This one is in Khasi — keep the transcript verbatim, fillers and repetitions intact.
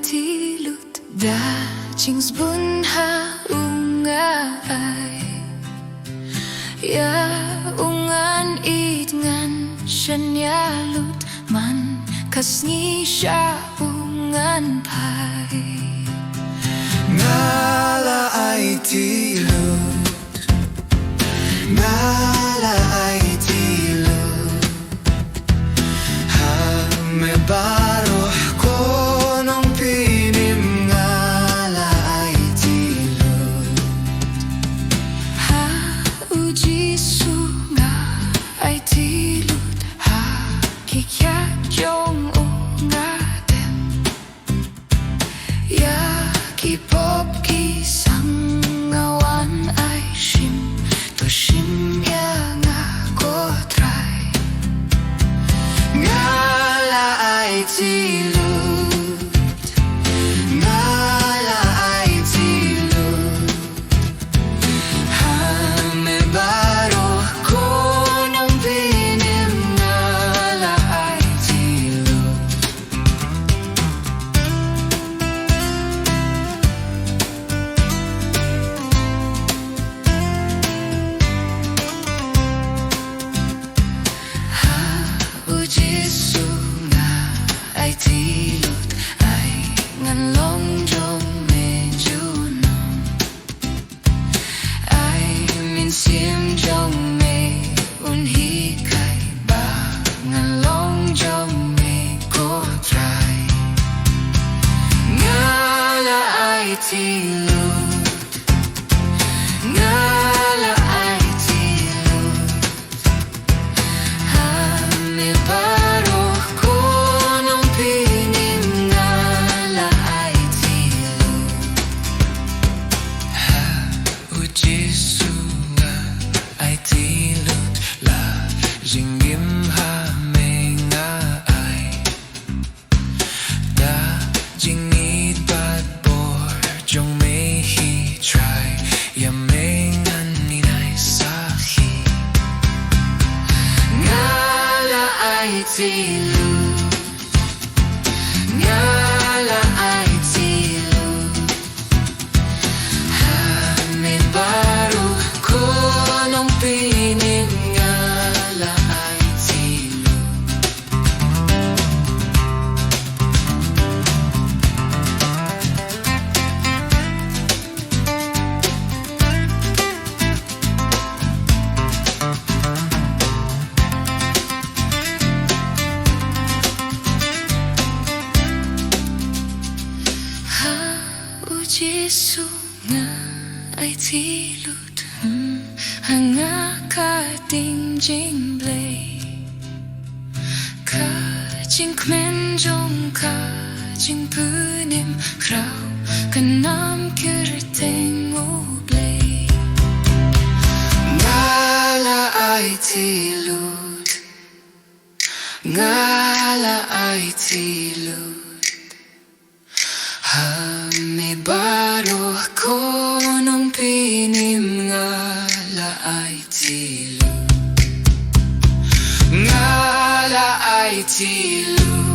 Ti lut da jingsbun ha u nga ai. Ïa u ngan ïeit ngan shaniah lut man ka sngi sha u ngan phai. Nga la aiti lut. Nga la aiti lut. Ha me baroh ko nongpynim nga la aiti lut. Ha u Jisu nga aiti lut. Ha ki kiad jong u nga dem. Ïa ki pop ki sang nga wan ai shim, to shim ïa nga ko Trai. Nga la aiti lut, nga la aiti lut. Ha me baroh ko nongpynim nga la aiti lut. Ha u Jisu nga aiti lut, ai ngan long jong me junom. Ai mynsiem jong me un hikai ba ngan long jong me ko Trai. Nga la aiti lut, nga la aiti lut. Ha me baroh ko nongpynim nga la aiti lut. Ha u Jisu nga aiti lut, la jingim ha me nga ai. Da jingïeit bad bor jong me hi Trai, ïa me ngan ïai sakhi. Nga la aiti lut, nga la aiti lut. Ha me baroh ko nongpynim nga la aiti lut. Ha u Jisu nga aiti lut, hmm, ha nga ka ding jingblei. Ka jingkmen jong ka jingpynim khraw, ka nam kyrteng U Blei. Nga la aiti lut, nga la aiti lut. Ha me baroh ko nongpynim nga la aiti lut. Nga la aiti lut.